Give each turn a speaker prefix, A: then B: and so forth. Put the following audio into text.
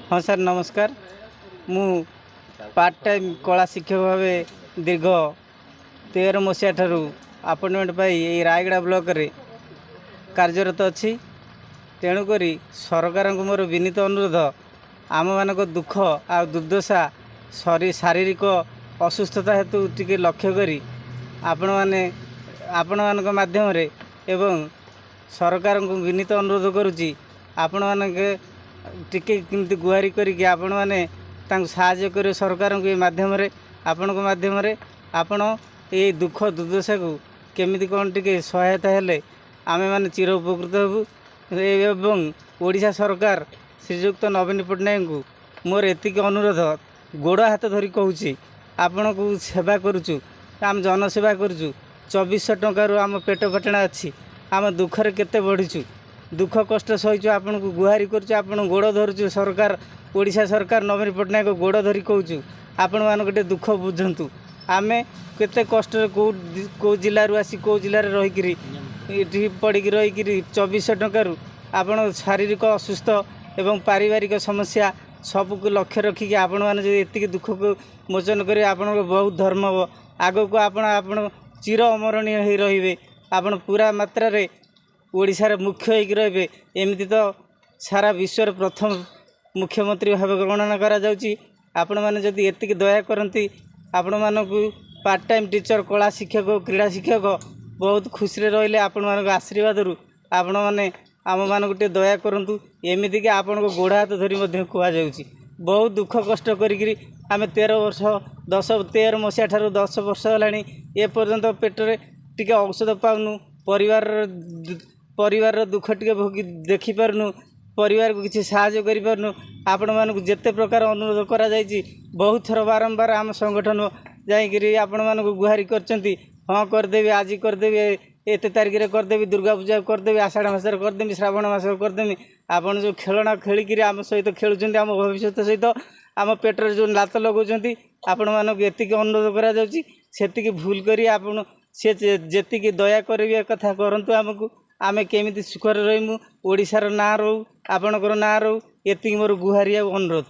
A: ହଁ ସାର୍, ନମସ୍କାର। ମୁଁ ପାର୍ଟ ଟାଇମ୍ କଳା ଶିକ୍ଷକ ଭାବେ ଦୀର୍ଘ 13 ମସିହା ଠାରୁ ଆପଏଣ୍ଟମେଣ୍ଟ ପାଇ ଏଇ ରାୟଗଡ଼ା ବ୍ଲକରେ କାର୍ଯ୍ୟରତ ଅଛି। ତେଣୁକରି ସରକାରଙ୍କୁ ମୋର ବିନୀତ ଅନୁରୋଧ, ଆମମାନଙ୍କ ଦୁଃଖ ଆଉ ଦୁର୍ଦ୍ଦଶା, ଶାରୀରିକ ଅସୁସ୍ଥତା ହେତୁ ଟିକେ ଲକ୍ଷ୍ୟ କରି ଆପଣମାନେ, ଆପଣମାନଙ୍କ ମାଧ୍ୟମରେ ଏବଂ ସରକାରଙ୍କୁ ବିନୀତ ଅନୁରୋଧ କରୁଛି, ଆପଣମାନଙ୍କ ଟିକେ କେମିତି ଗୁହାରି କରିକି ଆପଣମାନେ ତାଙ୍କୁ ସାହାଯ୍ୟ କରିବେ। ସରକାରଙ୍କୁ ଏ ମାଧ୍ୟମରେ, ଆପଣଙ୍କ ମାଧ୍ୟମରେ ଆପଣ ଏଇ ଦୁଃଖ ଦୁର୍ଦ୍ଦଶାକୁ କେମିତି କ'ଣ ଟିକେ ସହାୟତା ହେଲେ ଆମେମାନେ ଚିର ଉପକୃତ ହେବୁ। ଏବଂ ଓଡ଼ିଶା ସରକାର ଶ୍ରୀଯୁକ୍ତ ନବୀନ ପଟ୍ଟନାୟକଙ୍କୁ ମୋର ଏତିକି ଅନୁରୋଧ, ଗୋଡ଼ ହାତ ଧରି କହୁଛି, ଆପଣଙ୍କୁ ସେବା କରୁଛୁ, ଆମେ ଜନସେବା କରୁଛୁ, 2400 ଟଙ୍କାରୁ ଆମ ପେଟ ପାଟଣା ଅଛି। ଆମ ଦୁଃଖରେ କେତେ ବଢ଼ିଛୁ, ଦୁଃଖ କଷ୍ଟ ସହିଛୁ, ଆପଣଙ୍କୁ ଗୁହାରି କରୁଛୁ, ଆପଣ ଗୋଡ଼ ଧରୁଛୁ। ସରକାର, ଓଡ଼ିଶା ସରକାର ନବୀନ ପଟ୍ଟନାୟକ ଗୋଡ଼ ଧରି କହୁଛୁ, ଆପଣମାନଙ୍କ ଟିକେ ଦୁଃଖ ବୁଝନ୍ତୁ। ଆମେ କେତେ କଷ୍ଟରେ କେଉଁ କେଉଁ ଜିଲ୍ଲାରୁ ଆସି କେଉଁ ଜିଲ୍ଲାରେ ରହିକିରି, ଏଠି ପଡ଼ିକି ରହିକିରି 2400 ଟଙ୍କାରୁ ଆପଣ ଶାରୀରିକ ଅସୁସ୍ଥ ଏବଂ ପାରିବାରିକ ସମସ୍ୟା ସବୁକୁ ଲକ୍ଷ୍ୟ ରଖିକି ଆପଣମାନେ ଯଦି ଏତିକି ଦୁଃଖକୁ ମୋଚନ କରିବେ, ଆପଣଙ୍କ ବହୁତ ଧର୍ମ ହେବ। ଆଗକୁ ଆପଣ ଚିର ଅମରଣୀୟ ହେଇ ରହିବେ। ଆପଣ ପୁରା ମାତ୍ରାରେ ଓଡ଼ିଶାର ମୁଖ୍ୟ ହେଇକି ରହିବେ। ଏମିତି ତ ସାରା ବିଶ୍ୱରେ ପ୍ରଥମ ମୁଖ୍ୟମନ୍ତ୍ରୀ ଭାବେ ଗଣନା କରାଯାଉଛି। ଆପଣମାନେ ଯଦି ଏତିକି ଦୟା କରନ୍ତି, ଆପଣମାନଙ୍କୁ ପାର୍ଟ ଟାଇମ୍ ଟିଚର୍, କଳା ଶିକ୍ଷକ, କ୍ରୀଡ଼ା ଶିକ୍ଷକ ବହୁତ ଖୁସିରେ ରହିଲେ ଆପଣମାନଙ୍କ ଆଶୀର୍ବାଦରୁ। ଆପଣମାନେ ଆମମାନଙ୍କୁ ଟିକେ ଦୟା କରନ୍ତୁ। ଏମିତିକି ଆପଣଙ୍କ ଗୋଡ଼ ହାତ ଧରି ମଧ୍ୟ କୁହାଯାଉଛି। ବହୁତ ଦୁଃଖ କଷ୍ଟ କରିକିରି ଆମେ 13 ବର୍ଷ, 10 13 ମସିହା ଠାରୁ 10 ବର୍ଷ ହେଲାଣି, ଏପର୍ଯ୍ୟନ୍ତ ପେଟରେ ଟିକେ ଔଷଧ ପାଉନୁ। ପରିବାରର ଦୁଃଖ ଟିକେ ଭୋଗି ଦେଖିପାରୁନୁ, ପରିବାରକୁ କିଛି ସାହାଯ୍ୟ କରିପାରୁନୁ। ଆପଣମାନଙ୍କୁ ଯେତେ ପ୍ରକାର ଅନୁରୋଧ କରାଯାଇଛି, ବହୁତ ଥର ବାରମ୍ବାର ଆମ ସଂଗଠନ ଯାଇକିରି ଆପଣମାନଙ୍କୁ ଗୁହାରି କରିଛନ୍ତି। ହଁ, କରିଦେବି, ଆଜି କରିଦେବି, ଏତେ ତାରିଖରେ କରିଦେବି, ଦୁର୍ଗା ପୂଜାକୁ କରିଦେବି, ଆଷାଢ଼ ମାସରେ କରିଦେବି, ଶ୍ରାବଣ ମାସରେ କରିଦେବି। ଆପଣ ଯେଉଁ ଖେଳଣା ଖେଳିକିରି ଆମ ସହିତ ଖେଳୁଛନ୍ତି, ଆମ ଭବିଷ୍ୟତ ସହିତ, ଆମ ପେଟରେ ଯେଉଁ ଲାତ ଲଗାଉଛନ୍ତି, ଆପଣମାନଙ୍କୁ ଏତିକି ଅନୁରୋଧ କରାଯାଉଛି, ସେତିକି ଭୁଲ କରି ଆପଣ ସେ ଯେତିକି ଦୟା କରିବା କଥା କରନ୍ତୁ ଆମକୁ। ଆମେ କେମିତି ସୁଖରେ ରହିମୁ, ଓଡ଼ିଶାର ନାଁ ରହୁ, ଆପଣଙ୍କର ନାଁ ରହୁ, ଏତିକି ମୋର ଗୁହାରି ଆଉ ଅନୁରୋଧ।